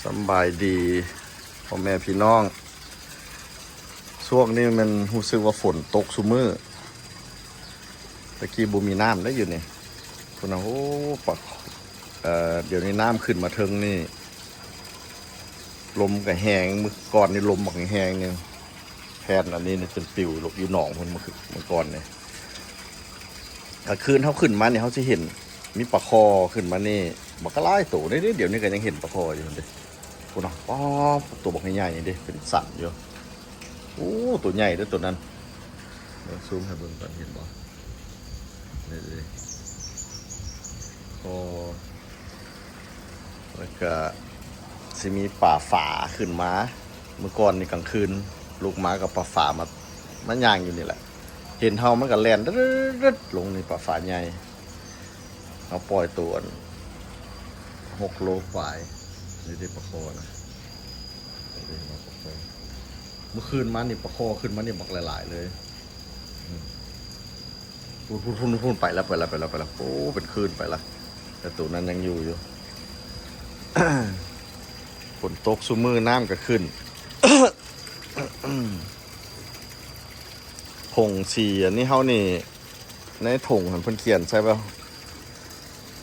ສຳບາຍດີພໍ່ແມ່ພີ່ນ້ອງ. ຊ່ວງນີ້ແມ່ນຮູ້ສຶກວ່າຝົນຕົກຊຸມື້. ຕະກີ້ບໍ່ມີນ້ຳໄດ້ຢູ່ນີ້. ພຸ້ນນະ ໂອ້ ປາກ ເອີ ດຽວນີ້ນ້ຳຂຶ້ນມາເທິງນີ້. ລົມກໍແຮງ, ມື້ກ່ອນນີ້ລົມບັກແຮງໜຶ່ງ. ແຜ່ນອັນນີ້ນີ້ຈົນປິວລົງຢູ່ໜອງພຸ້ນ ມື້ຄື ມື້ກ່ອນນີ້. ກາງຄືນເຮົາຂຶ້ນມານີ້ ເຮົາຊິເຫັນມີປາຄໍ່ຂຶ້ນມານີ້ບັກຫຼາຍໂຕເດ້. ດຽວນີ້ກໍຍັງເຫັນປາຄໍ່ຢູ່ເດ້. ພຸ້ນນະ ປາດ ໂຕບັກໃຫຍ່ໆນີ້ເດ້ ເປັນສັນຢູ່. ໂອ້ ໂຕໃຫຍ່ເດ້ໂຕນັ້ນ. ເບິ່ງ ຊູມໃຫ້ເບິ່ງກ່ອນ ເຫັນບໍ່? ນີ້ເດ້ ຄໍ່ ແລ້ວກະຊິມີປາຝາຂຶ້ນມາ. ມື້ກ່ອນນີ້ກາງຄືນລຸກມາກໍປາຝາມາ ມາຍ່າງຢູ່ນີ້ແຫຼະ. ເຫັນເຮົາມັນກໍແລ່ນ ດຶດ ລົງນີ້ ປາຝາໃຫຍ່. ເຮົາປ່ອຍໂຕອັນ ຫົກໂລປາຍ. ນີ້ເດ້ປາຄໍ່ນະ. ນີ້ເດ້ປາຄໍ່. ມື້ຄືນມານີ້ປາຄໍ່ຂຶ້ນມານີ້ບັກຫຼາຍໆເລີຍ. ອືມ ພຸ້ນໆໆໆ ໄປແລ້ວ ໄປແລ້ວ ໄປແລ້ວ ໄປແລ້ວ. ໂອ້ ເປັນຄື້ນໄປລະ ແຕ່ໂຕນັ້ນຍັງຢູ່ຢູ່. ຝົນຕົກຊຸມື້ນ້ຳກໍຂຶ້ນ. ຖົງສີອັນນີ້ເຮົານີ້ ໃນຖົງຫັ້ນເພິ່ນຂຽນໃສ່ວ່າ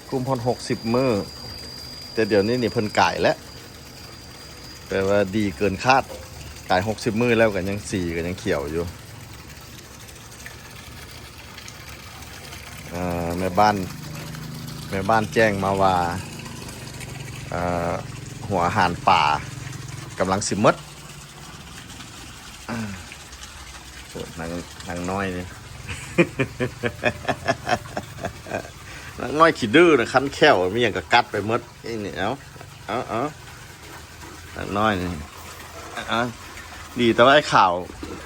ກຸມຮອດຫົກສິບມື້, ແຕ່ດຽວນີ້ນີ້ເພິ່ນກາຍແລ້ວ. ແປວ່າດີເກີນຄາດ, ກາຍຫົກສິບມື້ແລ້ວກໍຍັງ ສີກໍຍັງຂຽວຢູ່. ເອີ ແມ່ບ້ານ ແມ່ບ້ານແຈ້ງມາວ່າ ເອີ ຫົວອາຫານປາກຳລັງຊິໝົດ. ໂອ້ ນາງ ນາງນ້ອຍນີ້ ນາງນ້ອຍຂີ້ດື້ນະ, ຄັນແຂ້ວມີຫຍັງກໍກັດໄປໝົດ. ນີ້ ເອົາ ເອົາ ເອົາ ນາງນ້ອຍນີ້ ເອົາ ດີແຕ່ວ່າໄອ້ຂາວ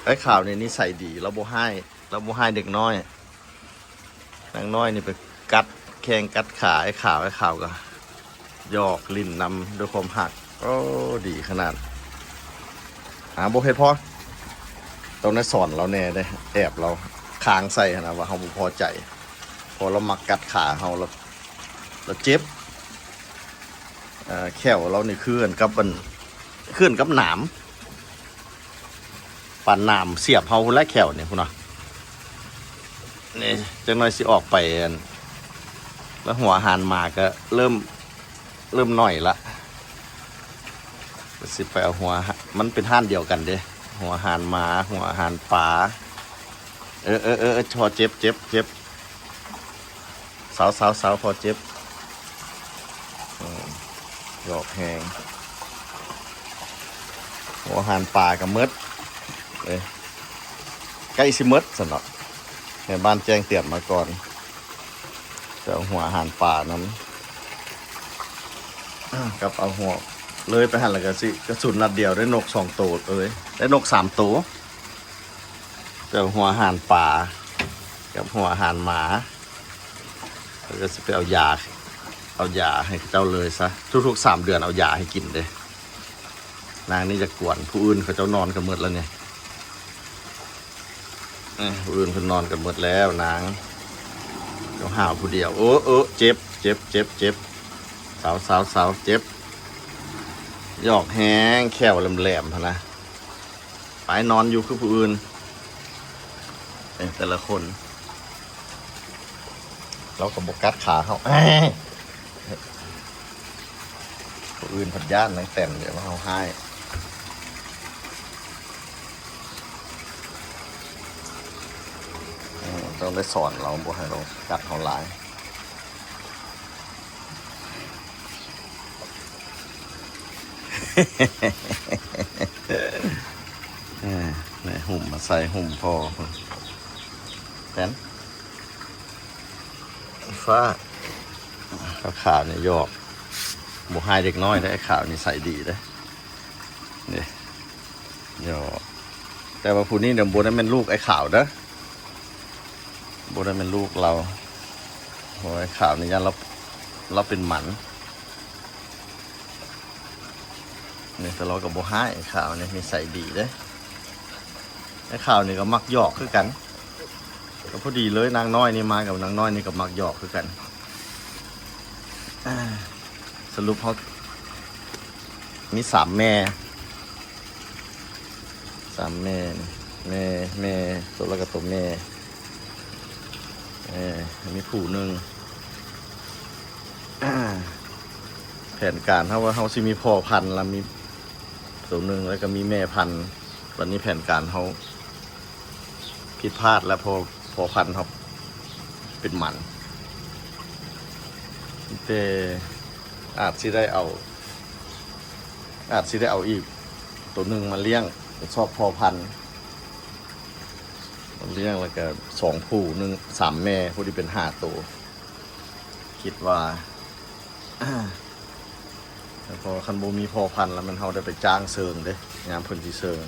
ໄອ້ຂາວນີ້ນິໄສດີ, ລາວບໍ່ຮ້າຍ ລາວບໍ່ຮ້າຍເດັກນ້ອຍ. ນາງນ້ອຍນີ້ໄປກັດແຂ້ງກັດຂາໄອ້ຂາວ, ໄອ້ຂາວກໍຢອກຫຼິ້ນນຳດ້ວຍຄວາມຮັກ. ໂອ້ ດີຂະໜາດ. ຫາບໍ່ເຮັດພໍ, ຕ້ອງໄດ້ສອນລາວແດ່ເດ້, ແອບລາວຄ້າງໃສ່ຫັ້ນນະ ວ່າເຮົາບໍ່ພໍໃຈ, ເພາະລາວມັກກັດຂາເຮົາ, ລາວ ລາວເຈັບ. ເອີ ແຂ້ວລາວນີ້ຄືກັນກັບອັນ ຄືກັນກັບໜາມ. ປານໜາມສຽບເຮົາພຸ້ນແຫຼະແຂ້ວນີ້ພຸ້ນນະ. ນີ້ ຈັກໜ້ອຍຊິອອກໄປ ອັນ ແລ້ວຫົວອາຫານໝາກໍເລີ່ມ ເລີ່ມໜ້ອຍລະ. ກໍຊິໄປເອົາຫົວ ມັນເປັນຮ້ານດຽວກັນເດ້, ຫົວອາຫານໝາ ຫົວອາຫານປາ. ເອີ ເອີ ເອີ ພໍເຈັບ ເຈັບ ເຈັບ. ເຊົາ ເຊົາ ເຊົາ ພໍເຈັບ. ອືມ ຢອກແຮງ. ຫົວອາຫານປາກໍໝົດເດ້, ໃກ້ຊິໝົດຊັ້ນເນາະ. ແມ່ບ້ານແຈ້ງເຕືອນມາກ່ອນ, ຈະເອົາຫົວອາຫານປານຳ ກັບເອົາຫົວ. ເລີຍໄປຫັ້ນແລ້ວກໍຊິ ກະສຸນນັດດຽວໄດ້ນົກສອງໂຕເລີຍ, ໄດ້ນົກສາມໂຕ. ແຕ່ຫົວອາຫານປາກັບຫົວອາຫານໝາ, ແລ້ວກໍຊິໄປເອົາຢາ ເອົາຢາໃຫ້ເຂົາເຈົ້າເລີຍຊະ. ທຸກໆສາມເດືອນເອົາຢາໃຫ້ກິນເດ້. ນາງນີ້ຈະກວນ, ຜູ້ອື່ນເຂົາເຈົ້ານອນກັນໝົດແລ້ວນີ້. ເອີ ຜູ້ອື່ນເພິ່ນນອນກັນໝົດແລ້ວ, ນາງເຈົ້າຫ້າວຜູ້ດຽວ. ໂອ້ ໂອ້ ເຈັບ ເຈັບ ເຈັບ ເຈັບ. ເຊົາ ເຊົາ ເຊົາ ເຈັບ. ຢອກແຮງ, ແຂ້ວແຫຼມໆຫັ້ນນະ. ໄປນອນຢູ່ຄືຜູ້ອື່ນ. ເອີ ແຕ່ລະຄົນ ລາວກໍບໍ່ກັດຂາເຮົາ. ຜູ້ອື່ນເພິ່ນຢ້ານນາງແຕນ ດຽວເຮົາຮ້າຍ. ເອີ ຕ້ອງໄດ້ສອນລາວ ບໍ່ໃຫ້ລາວກັດເຮົາຫຼາຍ. ເອີ ໄດ້ຫຸ້ມມາໃສ່ຫຸ້ມພໍ່ພຸ້ນ. ແຕນ ຟ້າ ຂາວໆນີ້ຢອກ, ບໍ່ຮ້າຍເດັກນ້ອຍເດ້, ຂາວນິໄສດີເດ້. ນີ້ ຢອກ, ແຕ່ວ່າຜູ້ນີ້ນະ ບໍ່ໄດ້ແມ່ນລູກໄອ້ຂາວເດີ. ບໍ່ໄດ້ແມ່ນລູກລາວ. ໂອ້ຍ ຂາວນີ້ຢ້ານລາວ ລາວເປັນໝັນ. ນີ້ ແຕ່ລາວກໍບໍ່ຮ້າຍ, ຂາວນີ້ນິໄສດີເດ້. ໄອ້ຂາວນີ້ກໍມັກຢອກຄືກັນ, ກໍພໍດີເລີຍ. ນາງນ້ອຍນີ້ມາກັບນາງນ້ອຍນີ້ກໍມັກຢອກຄືກັນ. ອາ ສະຫຼຸບເຮົາ ມີສາມແມ່ ສາມແມ່ ແມ່ ແມ່ໂຕ ແລ້ວກໍໂຕແມ່ ເອີ ມີຜູ້ໜຶ່ງ. ແຜນການເຮົາວ່າເຮົາຊິມີພໍ່ພັນ ແລ້ວມີໂຕໜຶ່ງ ແລ້ວກໍມີແມ່ພັນ. ບັດນີ້ແຜນການເຮົາຜິດພາດແລ້ວ ເພາະພໍ່ພັນເຮົາເປັນໝັນ ແຕ່ອາດຊິໄດ້ເອົາ ອາດຊິໄດ້ເອົາອີກໂຕໜຶ່ງມາລ້ຽງ ເປັນຊອກພໍ່ພັນ ມາລ້ຽງ ແລ້ວກະສອງຜູ້ ໜຶ່ງ ສາມແມ່ ຜູ້ທີ່ເປັນຫ້າໂຕ ຄິດວ່າ ເພາະວ່າຄັນບໍ່ມີພໍ່ພັນແລ້ວ ແມ່ນເຮົາໄດ້ໄປຈ້າງເຊີງເດ້ ຍາມເພິ່ນຊິເຊີງ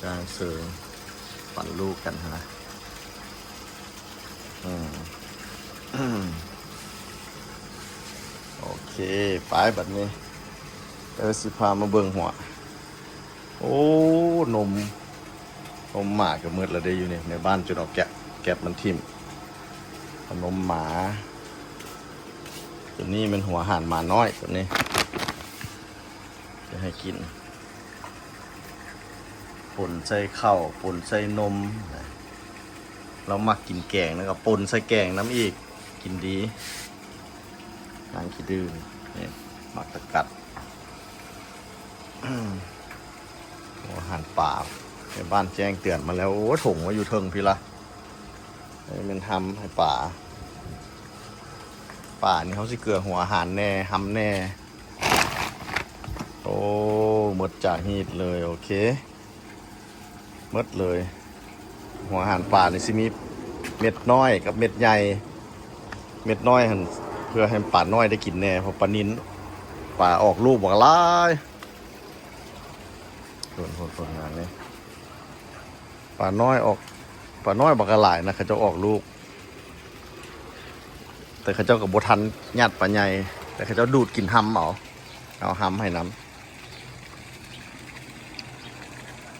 ຈ້າງເຊີງປັນລູກກັນຫັ້ນນະ. ອືມ ໂອເຄ ໄປບັດນີ້ ເອີ ຊິພາມາເບິ່ງຫົວ ໂອ້ ນົມ ນົມໝາກໍໝົດແລ້ວເດ້ຢູ່ນີ້ ແມ່ບ້ານຈົນເອົາແກັບ ແກັບມັນຖິ້ມ ເອົານົມໝາ. ຕົວນີ້ແມ່ນຫົວອາຫານໝານ້ອຍ ຕົວນີ້ຈະໃຫ້ກິນ ປົນໃສ່ເຂົ້າ ປົນໃສ່ນົມນະ. ລາວມັກກິນແກງ ແລ້ວກໍປົນໃສ່ແກງນຳອີກ ກິນດີ. ນາງຂີ້ດື້ນີ້ ໝາກຕະກັດ ອືມ ໂອ້ ອາຫານປາ ແມ່ບ້ານແຈ້ງເຕືອນມາແລ້ວ. ໂອ້ ຖົງໄວ້ຢູ່ເທິງພີ້ລະ ໃຫ້ແມ່ນຮຳໃຫ້ປາ. ປານີ້ເຮົາຊິເກືອຫົວອາຫານແດ່ ຮຳແດ່. ໂອ້ ໝົດຈາກຮີດເລີຍ ໂອເຄ. ໝົດເລີຍ ຫົວອາຫານປານີ້ຊິມີເມັດນ້ອຍກັບເມັດໃຫຍ່. ເມັດນ້ອຍຫັ້ນເພື່ອໃຫ້ປານ້ອຍໄດ້ກິນແດ່ ເພາະປານິນ ປາອອກລູກບັກຫຼາຍ. ໂອ້ ໂອ້ ໂອ້ ງາມນີ້ ປານ້ອຍອອກ ປານ້ອຍບັກຫຼາຍນະ ເຂົາເຈົ້າອອກລູກ ແຕ່ເຂົາເຈົ້າກໍບໍ່ທັນຍາດປາໃຫຍ່ ແຕ່ເຂົາເຈົ້າດູດກິນຮຳເອົາ ເອົາຮຳໃຫ້ນຳ.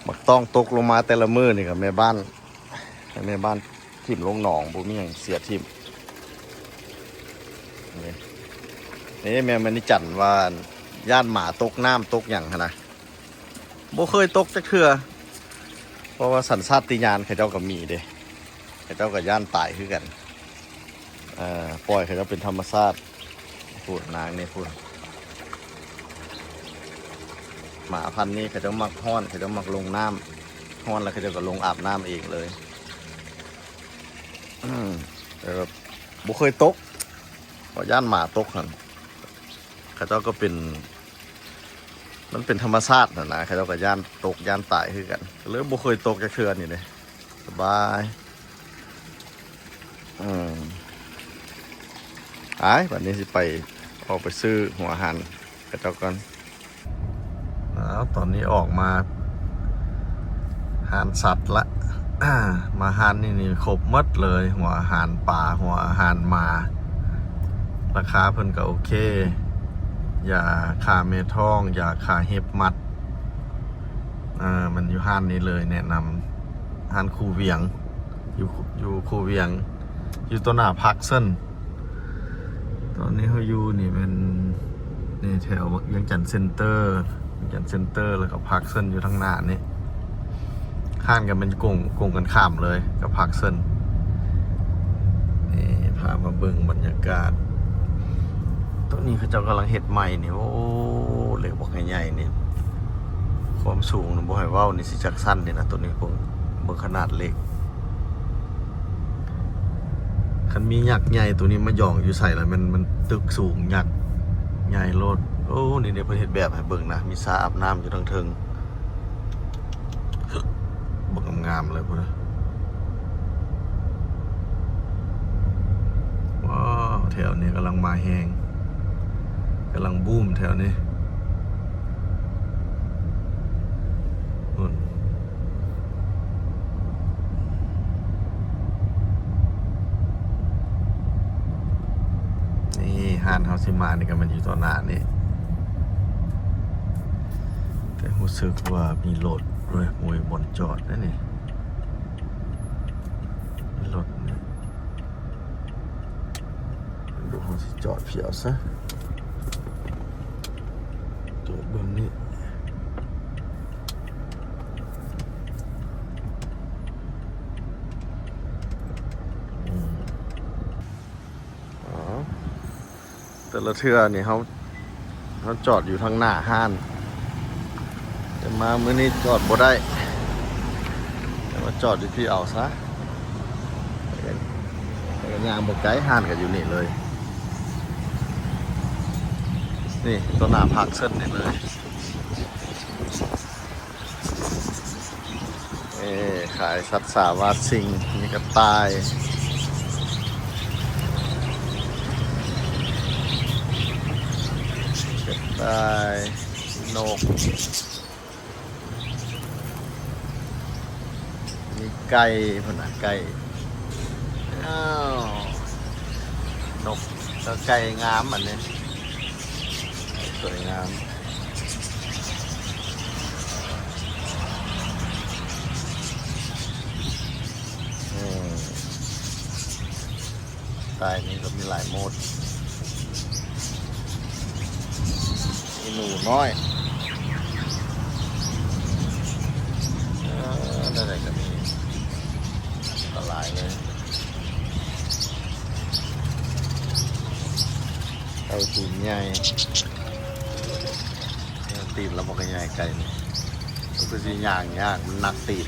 ບັກຕ້ອງຕົກລົງມາແຕ່ລະມື້ນີ້ກໍແມ່ບ້ານ ໃຫ້ແມ່ບ້ານຖິ້ມລົງໜອງ ບໍ່ມີຫຍັງເສຍຖິ້ມ. ນີ້ ນີ້ແມ່ນ ແມ່ນນິຈັນວ່າຢ້ານໝາຕົກນ້ຳຕົກຫຍັງຫັ້ນນະ ບໍ່ເຄີຍຕົກຈັກເທື່ອ ເພາະວ່າສັນຊາດຕິຍານເຂົາເຈົ້າກໍມີເດ້ ເຂົາເຈົ້າກໍຢ້ານຕາຍຄືກັນ. ເອີ ປ່ອຍເຂົາເຈົ້າເປັນທຳມະຊາດ. ພຸ້ນ ນາງນີ້ພຸ້ນ ໝາພັນນີ້ເຂົາເຈົ້າມັກຮ້ອນ ເຂົາເຈົ້າມັກລົງນ້ຳ ຮ້ອນແລ້ວເຂົາເຈົ້າກໍລົງອາບນ້ຳເອງເລີຍ. ແຕ່ແບບບໍ່ເຄີຍຕົກ ເພາະຢ້ານໝາຕົກຫັ້ນ. ເຂົາເຈົ້າກໍເປັນ ມັນເປັນທຳມະຊາດຫັ້ນນະ ເຂົາເຈົ້າກໍຢ້ານຕົກຢ້ານຕາຍຄືກັນ ກໍເລີຍບໍ່ເຄີຍຕົກຈັກເທື່ອນີ້ເດ້. ສະບາຍ. ອືມ ໄປ ບັດນີ້ຊິໄປ ອອກໄປຊື້ຫົວອາຫານເຂົາເຈົ້າກ່ອນ. ອ້າວ ຕອນນີ້ອອກມາຮ້ານສັດລະ. ມາຮ້ານນີ້ນີ້ຄົບໝົດເລີຍ ຫົວອາຫານປາ ຫົວອາຫານໝາ ລາຄາເພິ່ນກໍໂອເຄ. ຢາຂ້າແມ່ທ້ອງ ຢາຂ້າເຫັບໝັດ ອາ ມັນຢູ່ຮ້ານນີ້ເລີຍ ແນະນຳ ຮ້ານຄູວຽງ ຢູ່ ຢູ່ຄູວຽງ ຢູ່ຕໍ່ໜ້າພາກເຊິນ. ຕອນນີ້ເຮົາຢູ່ນີ້ແມ່ນ ນີ້ແຖວວຽງຈັນເຊັນເຕີ ວຽງຈັນເຊັນເຕີ ແລ້ວກໍພາກເຊິນຢູ່ທາງໜ້ານີ້. ຮ້ານກໍແມ່ນກົງ ກົງກັນຂ້າມເລີຍກັບພາກເຊິນ. ນີ້ພາມາເບິ່ງບັນຍາກາດ ໂຕນີ້ເຂົາເຈົ້າກຳລັງເຮັດໃໝ່ນີ້. ໂອ້ ເຫຼັກບັກໃຫຍ່ໆນີ້ ຄວາມສູງນະບໍ່ໃຫ້ເວົ້ານີ້ ຊິຈັກຊັ້ນນີ້ນະ. ໂຕນີ້ເບິ່ງ ເບິ່ງຂະໜາດເຫຼັກ ຄັນມີຍັກໃຫຍ່ໂຕນີ້ມາຢອງຢູ່ໃສລະ ມັນ ມັນຕຶກສູງ ຍັກໃຫຍ່ໂລດ. ໂອ້ ນີ້ເດ້ ເພິ່ນເຮັດແບບໃຫ້ເບິ່ງນະ ມີສະອາບນ້ຳຢູ່ທາງເທິງ ບັກງາມໆເລີຍພຸ້ນນະ. ວ້າວ ແຖວນີ້ກຳລັງມາແຮງ ກຳລັງບູມແຖວນີ້. ພຸ້ນ ນີ້ຮ້ານເຮົາຊິມານີ້ກໍແມ່ນຢູ່ຕໍ່ໜ້ານີ້ ແຕ່ຮູ້ສຶກວ່າມີລົດເວີຍ ບໍ່ມີບ່ອນຈອດເດ້ນີ້ ມີລົດນີ້. ບໍ່ຮູ້ຊິຈອດພຽວຊະ. ໂຕເບິ່ງນີ້ ອືມ ອໍ ແຕ່ລະເທື່ອນີ້ເຮົາ ເຮົາຈອດຢູ່ທາງໜ້າຮ້ານ ແຕ່ມາມື້ນີ້ຈອດບໍ່ໄດ້ ແຕ່ວ່າຈອດຢູ່ພີ້ເອົາຊະ ແລ້ວກໍຍ່າງບໍ່ໄກ ຮ້ານກໍຢູ່ນີ້ເລີຍ ນີ້ຕໍ່ໜ້າພາກເຊິນນີ້ເລີຍ. ເອີ ຂາຍສັດສາວາດສິ່ງ ມີກະຕ່າຍ ກະຕ່າຍ ນົກ ມີໄກ່ພຸ້ນນະ ໄກ່ ອ້າວ ນົກ ເອີ ໄກ່ງາມອັນນີ້ ສວຍງາມ. ອືມ ໃຕ້ນີ້ກໍມີຫຼາຍໂໝດ ອີ່ໜູນ້ອຍ ເອີ ແນວໃດກໍມີ ຫຼາຍເລີຍ ເຕົ້າຕີນໃຫຍ່. ຕີນລະບໍ່ກະໃຫຍ່ໄກ່ນີ້ ກໍຄືຊິຍ່າງຍາກ ມັນໜັກຕີນ.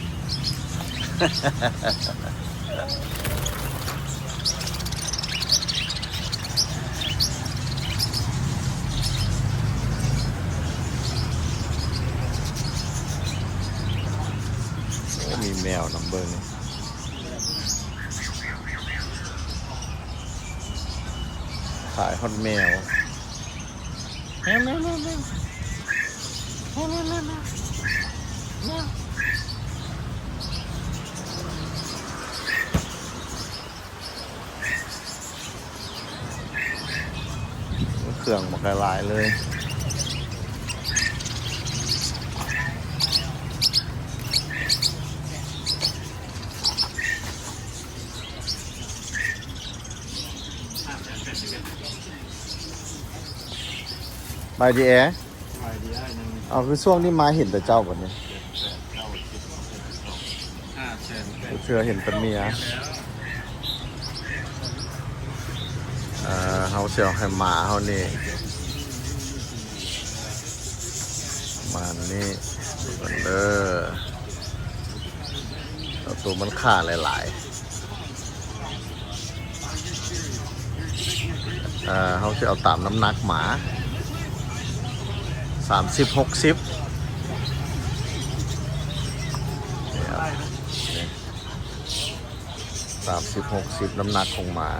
ໂອ້ ມີແມວນຳເບິ່ງ ຂາຍຮອດແມວ. ເຄື່ອງບັກຫຼາຍໆເລີຍ. ສະບາຍດີແອ. ສະບາຍດີອ້າຍ. ເອົາ ຄືຊ່ວງນີ້ມາເຫັນແຕ່ເຈົ້າບັດນີ້ ເທື່ອເຫັນແຕ່ເມຍ. ເອີ ເຮົາຊິເອົາໃຫ້ໝາເຮົານີ້ ປະມານນີ້ເບິ່ງເດີ ເອົາໂຕມັນຂ້າຫຼາຍໆ. ເອີ ເຮົາຊິເອົາຕາມນ້ຳໜັກໝາ ສາມສິບ ຫົກສິບ ນີ້ ສາມສິບ ຫົກສິບ ນ້ຳໜັກຂອງໝາ.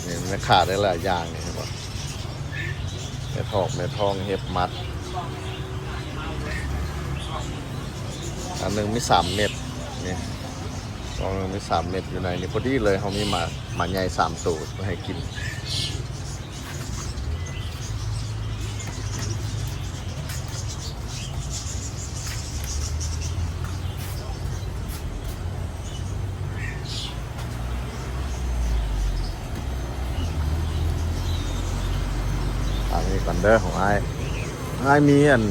ນີ້ແມ່ຄ້າໄດ້ຫຼາຍຢ່າງນີ້ ເຫັນບໍ່ ແມ່ຖອກ ແມ່ທ້ອງ ເຫັບໝັດ ອັນໜຶ່ງມີສາມເມັດ ນີ້ ອັນໜຶ່ງມີສາມເມັດ ຢູ່ໃນນີ້ພໍດີເລີຍ ເຮົາມີໝາ ໝາໃຫຍ່ສາມໂຕໄວ້ໃຫ້ກິນ. ອັນນີ້ກ່ອນເດີຂອງອ້າຍ ອ້າຍມີອັນ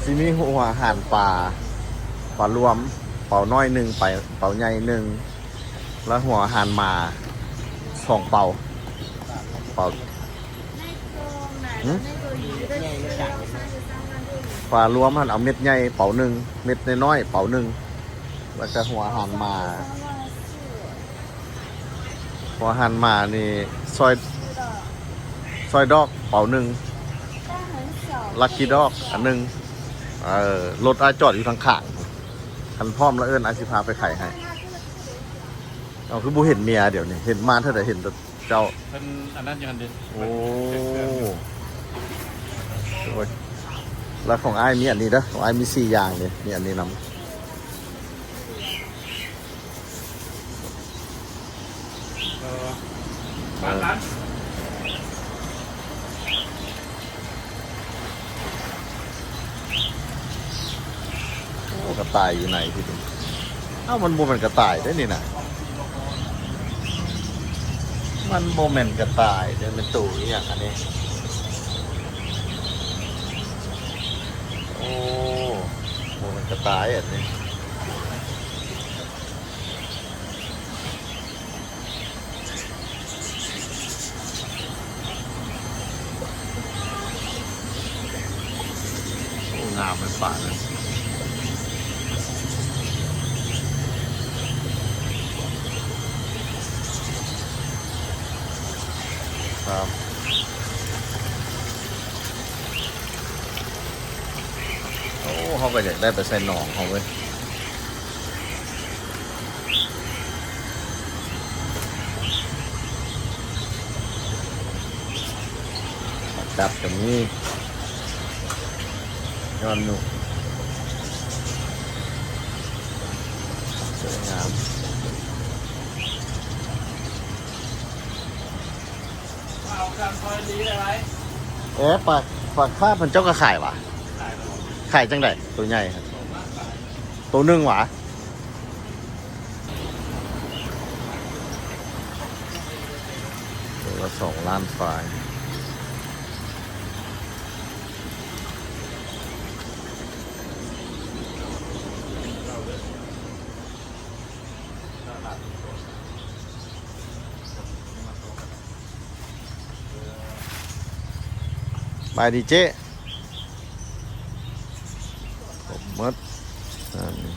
ຊິມີຫົວອາຫານປາ ປາລວມ ເປົານ້ອຍໜຶ່ງ ປາ ເປົາໃຫຍ່ໜຶ່ງ ແລ້ວຫົວອາຫານໝາສອງເປົາ ເປົາ ຫຶ? ປາລວມຫັ້ນເອົາເມັດໃຫຍ່ເປົາໜຶ່ງ ເມັດນ້ອຍໆເປົາໜຶ່ງ ແລ້ວກະຫົວອາຫານໝາ ຫົວອາຫານໝານີ້ຊອຍ ຊອຍດອກເປົາໜຶ່ງ ລັກກີດອກອັນໜຶ່ງ ເອີ ລົດອ້າຍຈອດຢູ່ທາງຂ້າງ ຄັນພ້ອມລະເອີ້ນ ອ້າຍຊິພາໄປໄຂໃຫ້. ເອົາ ຄືບໍ່ເຫັນເມຍດຽວນີ້ ເຫັນມາເທື່ອໃດເຫັນແຕ່ເຈົ້າ ເພິ່ນອັນນັ້ນຢູ່ຫັ້ນເດ. ໂອ້ ແລ້ວຂອງອ້າຍມີອັນນີ້ເດີ ຂອງອ້າຍມີສີ່ຢ່າງເດ ມີອັນນີ້ນຳ. ເອີ ເອີ ໂອ້ ກະຕ່າຍຢູ່ໃນພີ້. ເອົ້າ ມັນບໍ່ແມ່ນກະຕ່າຍເດ້ນີ້ນະ. ມັນບໍ່ແມ່ນກະຕ່າຍເດ້ ແມ່ນໂຕອີ່ຫຍັງອັນນີ້? ໂອ້ ບໍ່ແມ່ນກະຕ່າຍອັນນີ້. ໂອ້ ງາມເລີຍປານນັ້ນ. ໂອ້ ເຮົາກໍຢາກໄດ້ໄປໃສ່ໜອງເຮົາເວີຍ. ປາກັບກໍມີ ຍ້ອນໜຸ່ມ ສວຍງາມ. ເອີ ປາ ປາຄາບເພິ່ນເຈົ້າກໍຂາຍຫວາ? ຂາຍແລ້ວ. ຂາຍຈັ່ງໃດ? ໂຕໃຫຍ່ ໂຕໜຶ່ງຫວາ? ໂຕລະສອງລ້ານປາຍ. ສະບາຍດີເຈ້. ຄົບໝົດ ອັນນີ້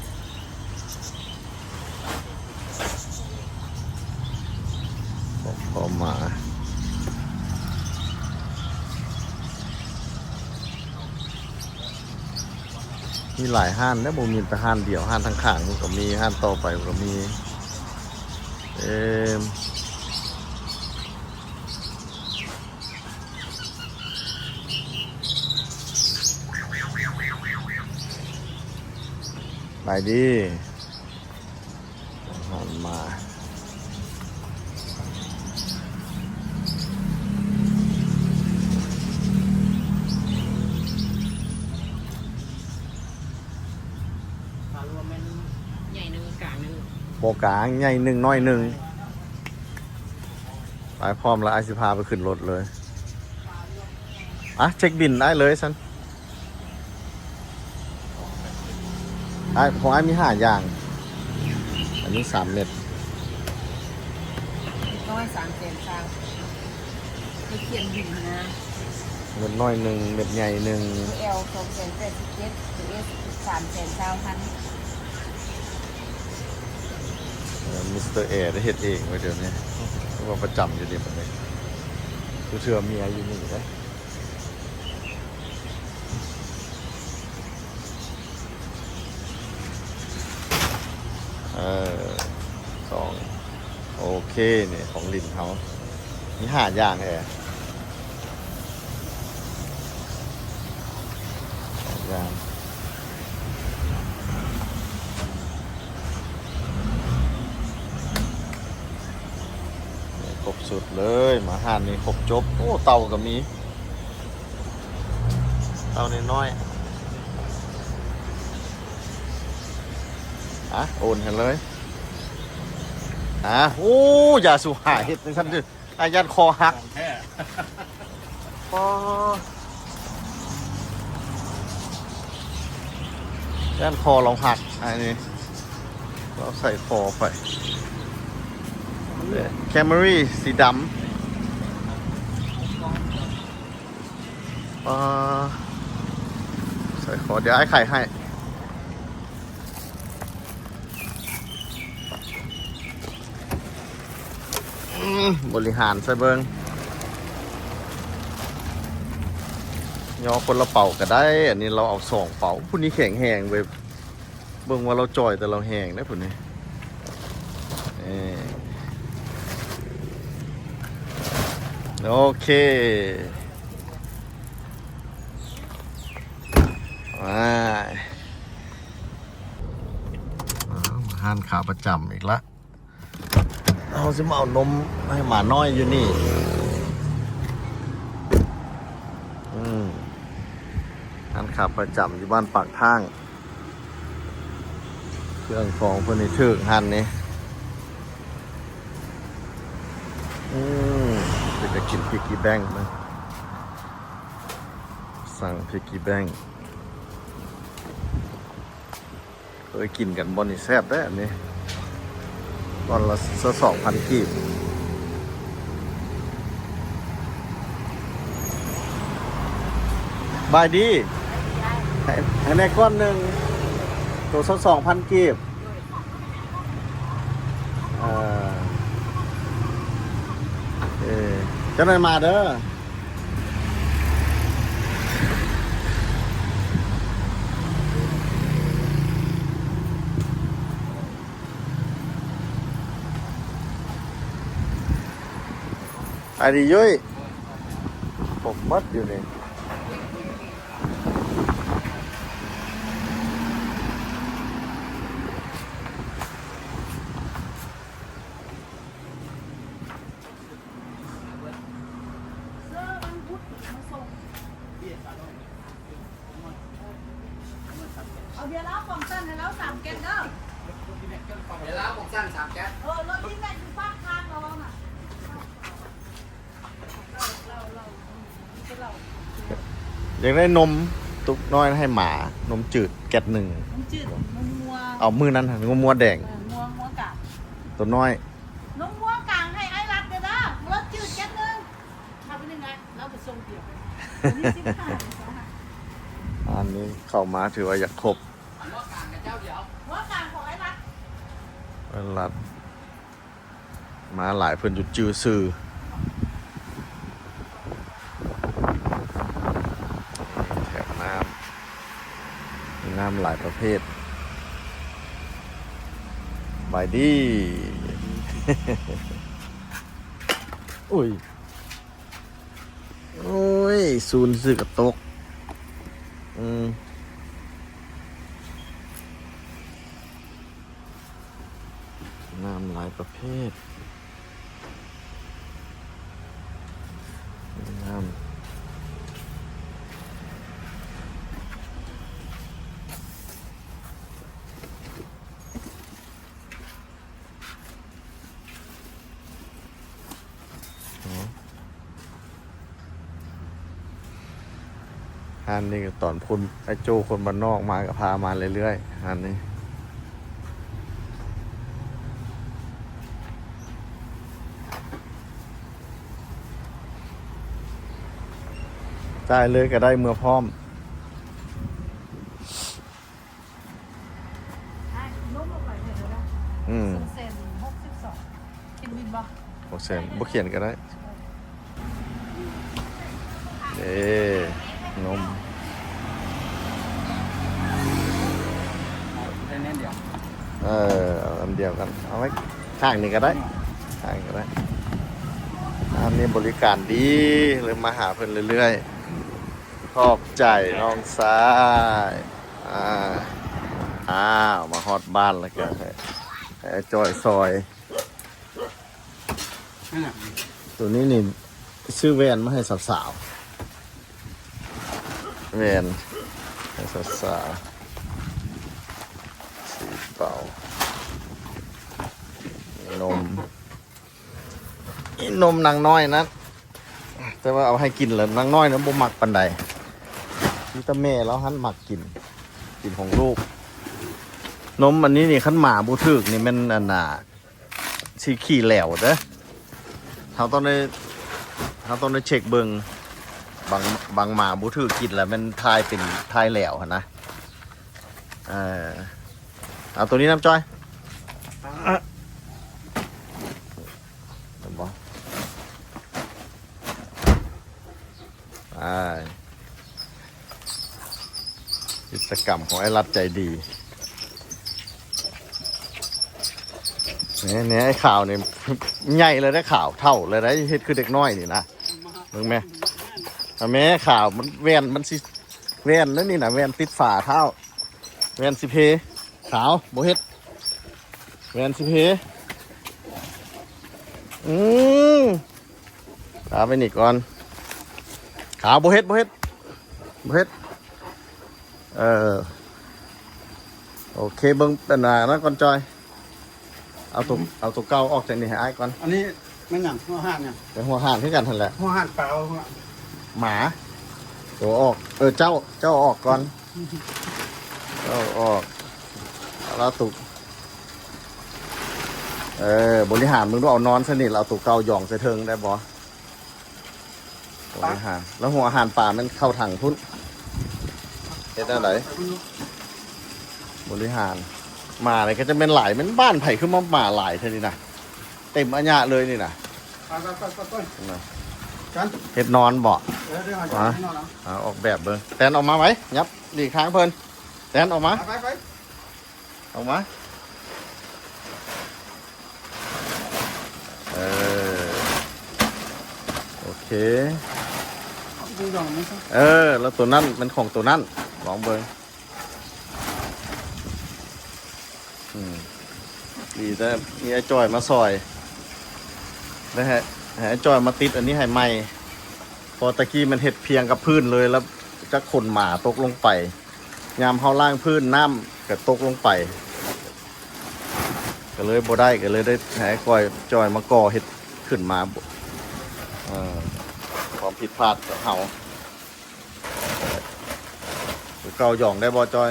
ຂອງພໍ່ໝາ. ມີຫຼາຍຮ້ານເດ້ ບໍ່ມີແຕ່ຮ້ານດຽວ, ຮ້ານທາງຂ້າງພຸ້ນກໍມີ, ຮ້ານຕໍ່ໄປກໍມີ. ເອີ ສະບາຍດີ. ອາຫານມາ. ປາລວມແມ່ນໃຫຍ່ໜຶ່ງ ກາງໜຶ່ງ. ບໍ່ກາງ, ໃຫຍ່ໜຶ່ງ ນ້ອຍໜຶ່ງ. ໄປ ພ້ອມແລ້ວ ອ້າຍຊິພາໄປຂຶ້ນລົດເລີຍ. ອ່ະ ເຊັກບິນອ້າຍເລີຍຊັ້ນ. ອ້າຍ ຂອງອ້າຍມີຫ້າຢ່າງ. ອັນນີ້ສາມເມັດ. ເມັດນ້ອຍສາມແສນຊາວ ເຮັດຂຽນບິນນະ. ເມັດນ້ອຍໜຶ່ງ, ເມັດໃຫຍ່ໜຶ່ງ. ໂຕແອລສອງແສນແປດສິບເຈັດ, ໂຕເອສສາມແສນຊາວພັນ. ເອີ ມິສເຕີແອໄດ້ເຮັດເອງໄວ້ດຽວນີ້ ວ່າປະຈຳຢູ່ນີ້ບັດນີ້. ຄືເທື່ອເມຍຢູ່ນີ້ເດ້. ເອີ ສອງ ໂອເຄ ນີ້ຂອງຫຼິ້ນເຮົາມີຫ້າຢ່າງແອ. ສອງຢ່າງ ຄົບຊຸດເລີຍ. ມາຮ້ານນີ້ຄົບຈົບ. ໂອ້ ເຕົາກໍມີ ເຕົານ້ອຍໆ. ອ່ະ ໂອນໃຫ້ເລີຍ. ອ່ະ ໂອ້ ຢ່າສູ່ຫາເຮັດຈັ່ງຊັ້ນເດີ້. ອາ ຢ້ານຄໍຫັກ. ຂອງແທ້. ອໍ ຢ້ານຄໍລາວຫັກ. ອັນນີ້ລາວໃສ່ຄໍໄປ. ແຄມຣີສີດຳ. ອໍ ໃສ່ຄໍ ດຽວອ້າຍໄຂໃຫ້. ອືມ ບໍລິຫານໃສ່ເບິ່ງ. ຍໍຄົນລະເປົາກໍໄດ້. ອັນນີ້ລາວເອົາສອງເປົາ. ຜູ້ນີ້ແຂງແຮງເວີຍ. ເບິ່ງວ່າລາວຈ່ອຍ ແຕ່ລາວແຮງເດ້ຜູ້ນີ້. ເອີ ໂອເຄ. ອ້າວ ຮ້ານຂາປະຈຳອີກລະ. ເຮົາຊິມາເອົານົມໃຫ້ໝານ້ອຍຢູ່ນີ້. ອືມ ຮ້ານຂາປະຈຳຢູ່ບ້ານປາກທາງ. ເຄື່ອງຂອງເພິ່ນນີ້ຖືກຫັ້ນນີ້. ອືມ ກິນພິກກີແບງນະ ສັ່ງພິກກີແບງ. ເຄີຍກິນກັນບໍ່ນີ້ ແຊບເດ້ອັນນີ້ ກ້ອນລະຊາວສອງພັນກີບ. ບາຍດີ ໃຫ້ ໃຫ້ແດ່ກ້ອນໜຶ່ງ ໂຕຊາວສອງພັນກີບ. ເອີ ເອີ ເຈົ້າໜ້າຍມາເດີ. ໄອດີ ຍຸ້ຍ ຄົບໝົດຢູ່ນີ້. ເອົາເບຍລາວປ່ອງຊັ້ນໃຫ້ລາວສາມແກັດເດີ. ເບຍລາວປ່ອງຊັ້ນສາມແກັດ. ເອີ ລົດອີແມັກຢູ່ປາກທາງລາວນະ. ຢາກໄດ້ນົມຕຸກນ້ອຍໃຫ້ໝາ ນົມຈືດແກັດໜຶ່ງ. ນົມຈືດ ນົມງົວ. ເອົາ ມື້ນັ້ນຫັ້ນງົວ ງົວແດງ. ເອີ ງົວ ງົວກາງ ໂຕນ້ອຍ. ນົມງົວກາງໃຫ້ອ້າຍລັດເດີ ເດີ ລົດຈືດແກັດໜຶ່ງ. ເຂົ້າໄປໜຶ່ງໄອ້ ລາວໄປສົ່ງເບຍໄປ. ອັນນີ້ເຂົ້າມາຖືວ່າຢາກຄົບ. ງົວກາງກັບເຈົ້າດຽວ ງົວກາງຂອງອ້າຍລັດ. ອ້າຍລັດ ມາຫຼາຍ ເພິ່ນຈົນຈື່ຊື່. ແຖມນ້ຳ ມີນ້ຳຫຼາຍປະເພດ. ສະບາຍດີ. ໂອ້ຍ ໂອ້ຍ ສູນຊື່ກະຕົກ. ອືມ. ນ້ຳຫຼາຍປະເພດ ນ້ຳ. ຮ້ານນີ້ກໍຕອນພຸ້ນ ໄອ້ໂຈ້ຄົນບ້ານນອກມາກໍພາມາເລື້ອຍໆ ຮ້ານນີ້. ຈ່າຍເລີຍກໍໄດ້ ເມືອພ້ອມ. ອ່ະ ລົງລົງໄປເລີຍນະ. ອືມ ສອງແສນຫົກສິບສອງ ຄິດບິນບໍ່? ຫົກແສນ ບໍ່ຂຽນກໍໄດ້. ເອີ ນົມ ເອີ ເອົາອັນດຽວກັນ ເອົາໄວ້ຂ້າງນີ້ກໍໄດ້ ຂ້າງນີ້ກໍໄດ້. ຮ້ານນີ້ບໍລິການດີ ເລີຍມາຫາເພິ່ນເລື້ອຍໆ. ຂອບໃຈນ້ອງຊາຍ. ອ່າ ອ້າວ ມາຮອດບ້ານແລ້ວກໍໃຫ້ ໃຫ້ອ້າຍຈ່ອຍຊ່ອຍ. ໂຕນີ້ນີ້ຊື້ແວ່ນມາໃຫ້ສາວໆ ແວ່ນໃຫ້ສາວໆ ສີເປົາ ນົມ. ອີນົມນາງນ້ອຍນັ້ນ ແຕ່ວ່າເອົາໃຫ້ກິນແລ້ວ ນາງນ້ອຍນັ້ນບໍ່ມັກປານໃດ. ມີແຕ່ແມ່ລາວຫັ້ນມັກກິນ ກິນຂອງລູກ. ນົມອັນນີ້ນີ້ ຄັນໝາບໍ່ຖືກນີ້ແມ່ນ ອັນນ່າ ຊິຂີ້ແຫຼວເດີ້. ເຮົາຕ້ອງໄດ້ ເຮົາຕ້ອງໄດ້ເຊັກເບິ່ງ. ບາງ ບາງໝາບໍ່ຖືກກິນແລ້ວແມ່ນຖ່າຍເປັນ ຖ່າຍແຫຼວຫັ້ນນະ. ເອີ ເອົາໂຕນີ້ນຳ ຈ່ອຍ. ເຫັນບໍ່? ໄປ ກິດຈະກຳຂອງໄອ້ລັດໃຈດີ. ແນ່ໆ ໄອ້ຂາວນີ້ໃຫຍ່ແລ້ວເດ້ ຂາວເຖົ້າແລ້ວເດ້ ເຮັດຄືເດັກນ້ອຍນີ້ນະ. ເບິ່ງແມ້ ອາ ແມ້ ຂາວ ມັນ ແວ່ນມັນຊິ ແວ່ນນັ້ນນີ້ນະ ແວ່ນຕິດຝາເທ້າ ແວ່ນຊິເພ. ຂາວ ບໍ່ເຮັດ ແວ່ນຊິເພ. ອືມ ເອົາໄປນີ້ກ່ອນ. ຂາວ ບໍ່ເຮັດ ບໍ່ເຮັດ ບໍ່ເຮັດ. ເອີ ໂອເຄ ເບິ່ງອັນນັ້ນກ່ອນ ຈ່ອຍ. ເອົາໂຕ ເອົາໂຕເກົ່າອອກຈາກນີ້ໃຫ້ອ້າຍກ່ອນ. ອັນນີ້ ແມ່ນຫຍັງ? ຫົວຫານຫຍັງ? ເປັນຫົວຫານຄືກັນຫັ້ນແຫຼະ. ຫົວຫານປາ ຫົວຫານ ໝາ. ໂຕອອກ. ເອີ ເຈົ້າ ເຈົ້າອອກກ່ອນ. ເຈົ້າອອກ. ເອົາລາວຕຸກ. ເອີ ບໍລິຫານເບິ່ງດູ ເອົານອນໃສ່ນີ້ ແລ້ວເອົາໂຕເກົ່າຢອງໃສ່ເທິງໄດ້ບໍ່? ໂອ້ຍ ຫາ ແລ້ວຫົວອາຫານປາແມ່ນເຂົ້າຖັງພຸ້ນ. ເຮັດແນວໃດ? ບໍລິຫານ ໝານີ້ກໍຈະແມ່ນຫຼາຍ ແມ່ນບ້ານໃຜຄືມາໝາຫຼາຍແທ້ນີ້ນະ? ເຕັມອາຍະເລີຍນີ້ນະ. ໄປ ໄປ ໄປ ໄປ ນະ ກັນ ເຮັດນອນບໍ? ເອີ ດຽວເຮົາຈະ ຫາ ເຮັດນອນເອົາ. ອາ ອອກແບບເບິ່ງ. ແຕນອອກມາໄວ ຫຍັບຫຼີກທາງເພິ່ນ. ແຕນອອກມາ. ໄປ ໄປ ໄປ. ອອກມາ. ເອີ ໂອເຄ. ເອີ ແລ້ວໂຕນັ້ນແມ່ນຂອງໂຕນັ້ນ ລອງເບິ່ງ. ອືມ ດີແຕ່ມີອ້າຍຈ້ອຍມາຊ່ອຍ ໄດ້ໃຫ້ ໃຫ້ອ້າຍຈ້ອຍມາຕິດອັນນີ້ໃຫ້ໃໝ່ ເພາະຕະກີ້ມັນເຮັດພຽງກັບພື້ນເລີຍ ແລ້ວຈັກຂົນໝາຕົກລົງໄປ. ຍາມເຮົາລ້າງພື້ນ ນ້ຳກໍຕົກລົງໄປ ກໍເລີຍບໍ່ໄດ້ ກໍເລີຍໄດ້ໃຫ້ອ້າຍຈ້ອຍມາກໍ່ເຮັດຂຶ້ນມາ. ເອີ ຄວາມຜິດພາດຂອງເຮົາ. ເກົ່າຢອງໄດ້ບໍ່ ຈ້ອຍ?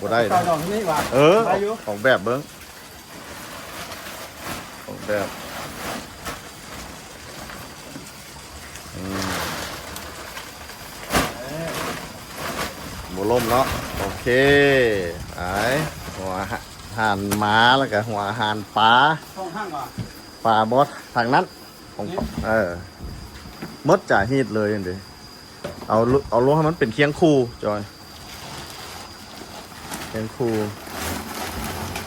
ບໍ່ໄດ້ນະ. ເກົ່າຢອງນີ້ຫວາ? ເອີ ໄດ້ຢູ່. ອອກແບບເບິ່ງ. ອອກແບບ ອືມ ເອີ ບໍ່ລົ້ມເນາະ. ໂອເຄ ໄປ ຫົວອາຫານໝາ ແລ້ວກໍຫົວອາຫານປາ. ສອງຖັງຫວາ? ປາບໍ່ ຖັງນັ້ນຂອງ ນີ້ ເອີ ໝົດຈາຮີດເລີຍຫັ້ນເດ. ເອົາ ເອົາລົງໃຫ້ມັນເປັນຄຽງຄູ່ ຈອຍ ຄຽງຄູ່.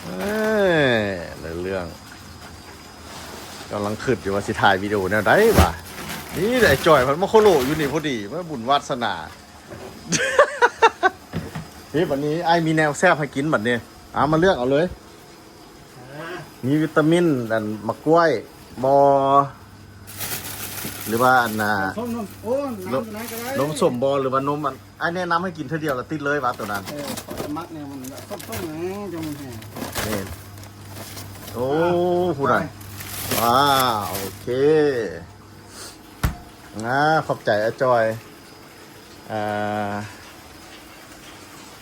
ເອີ ໄດ້ເລື່ອງ. ກຳລັງຄິດຢູ່ວ່າຊິຖ່າຍວິດີໂອແນວໃດຫວາ. ນີ້ແຫຼະ ອ້າຍຈ້ອຍເພິ່ນມາໂຄໂລຢູ່ນີ້ພໍດີ ມາບຸນວາດສະໜາ. ເຮີ້ຍ ບັດນີ້ອ້າຍມີແນວແຊບໃຫ້ກິນບັດນີ້. ເອົາ ມາເລືອກເອົາເລີຍ. ມີວິຕາມິນ ອັນ ໝາກກ້ວຍບໍ ຫຼືວ່າອັນນ່າ ນມສົ້ມ ນມ ໂອ້ ນມ ນ້ຳຢູ່ໃນກໍໄດ້ ນມສົ້ມບໍ ຫຼືວ່ານົມອັນ ອ້າຍແນະນຳໃຫ້ກິນເທື່ອດຽວລະຕິດເລີຍຫວາໂຕນັ້ນ. ເອີ ຂ້ອຍມັກແນວມັນສົ້ມໆ ແຮງ ຈັ່ງມັນແຮງ. ນີ້ ໂອ້ ຜູ້ໃດ ໄປ ວ້າວ ໂອເຄ ອາ ຂອບໃຈອ້າຍຈ່ອຍ. ອ່າ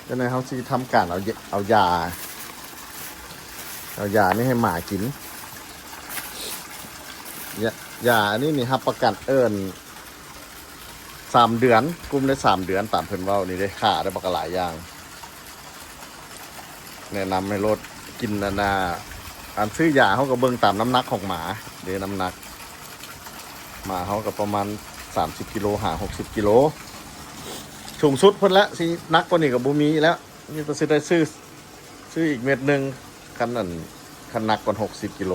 ຈັ່ງໃດເຮົາຊິທຳການເອົາ ເອົາຢາ ເອົາຢານີ້ໃຫ້ໝາກິນ. ຢາ ຢາອັນນີ້ນີ້ຮັບປະກັນ ເອີ້ນ ສາມເດືອນ ກຸ້ມໄດ້ສາມເດືອນ ຕາມເພິ່ນເວົ້ານີ້ເດ້. ຂ້າໄດ້ບັກຫຼາຍຢ່າງ ແນະນຳໃຫ້ໂລດ ກິນອັນນ່າ ອັນຊື້ຢາເຮົາກໍເບິ່ງຕາມນ້ຳໜັກຂອງໝາເດ້. ນ້ຳໜັກ ໝາເຮົາກໍປະມານສາມສິບກິໂລ ຫາຫົກສິບກິໂລ ສູງສຸດພຸ້ນແຫຼະ. ຊິໜັກກວ່ານີ້ກໍບໍ່ມີແລ້ວ ມີແຕ່ຊິໄດ້ຊື້ ຊື້ອີກເມັດໜຶ່ງ ຄັນນັ້ນ ຄັນໜັກກວ່າຫົກສິບກິໂລ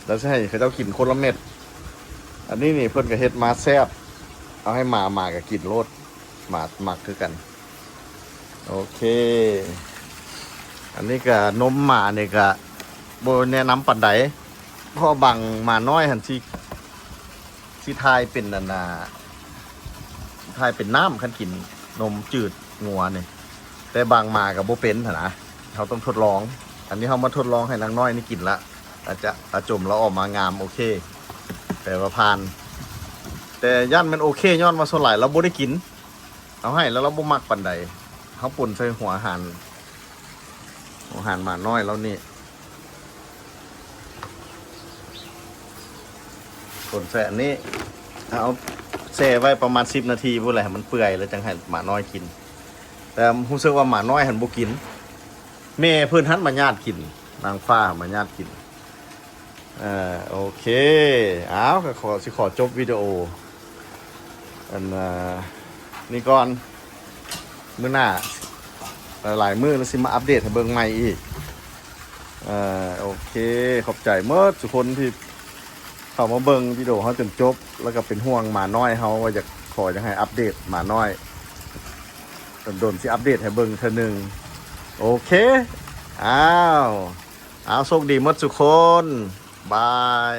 ແລ້ວຊິໃຫ້ເຂົາເຈົ້າກິນຄົນລະເມັດ. ອັນນີ້ນີ້ເພິ່ນກໍເຮັດມາແຊບ ເອົາໃຫ້ໝາ ໝາກໍກິນໂລດ ໝາມັກຄືກັນ. ໂອເຄ ອັນນີ້ກະນົມໝານີ້ກະບໍ່ແນະນຳປານໃດ ເພາະບາງໝານ້ອຍຫັ້ນຊິ ຊິຖ່າຍເປັນອັນນ່າ ຖ່າຍເປັນນ້ຳ ຄັນກິນນົມຈືດງົວນີ້ ແຕ່ບາງໝາກໍບໍ່ເປັນຫັ້ນນະ. ເຮົາຕ້ອງທົດລອງ ອັນນີ້ເຮົາມາທົດລອງໃຫ້ນາງນ້ອຍນີ້ກິນລະ ອາດຈະ ອາ ຈົມລາວອອກມາງາມ ໂອເຄ ແປວ່າຜ່ານ. ແຕ່ຢ້ານແມ່ນໂອເຄ ຍ້ອນວ່າສ່ວນຫຼາຍລາວບໍ່ໄດ້ກິນ ເຮົາໃຫ້ແລ້ວລາວບໍ່ມັກປານໃດ. ເຮົາປົນໃສ່ຫົວອາຫານ ຫົວອາຫານໝານ້ອຍລາວນີ້ ປົນໃສ່ອັນນີ້ ເອົາແຊ່ໄວ້ປະມານສິບນາທີພຸ້ນແຫຼະ ໃຫ້ມັນເປື່ອຍ ແລ້ວຈັ່ງໃຫ້ໝານ້ອຍກິນ. ແຕ່ຮູ້ສຶກວ່າໝານ້ອຍຫັ້ນບໍ່ກິນ ແມ່ເພິ່ນຫັ້ນມາຍາດກິນ ນາງຟ້າມາຍາດກິນ. ເອີ ໂອເຄ ອ້າວ ກໍຂໍ ຊິຂໍຈົບວິດີໂອອັນ ເອີ ນີ້ກ່ອນ. ມື້ໜ້າ ຫຼາຍໆມື້ລະຊິມາອັບເດດໃຫ້ເບິ່ງໃໝ່ອີກ. ເອີ ໂອເຄ ຂອບໃຈໝົດທຸກຄົນທີ່ເຂົ້າມາເບິ່ງວິດີໂອເຮົາຈົນຈົບ ແລ້ວກໍເປັນຫ່ວງໝານ້ອຍເຮົາ ວ່າຢາກ ຂໍຢາກໃຫ້ອັບເດດໝານ້ອຍ ດົນໆຊິອັບເດດໃຫ້ເບິ່ງເທື່ອໜຶ່ງ. ໂອເຄ ອ້າວ ອ້າວ ໂຊກດີໝົດທຸກຄົນ ບາຍ.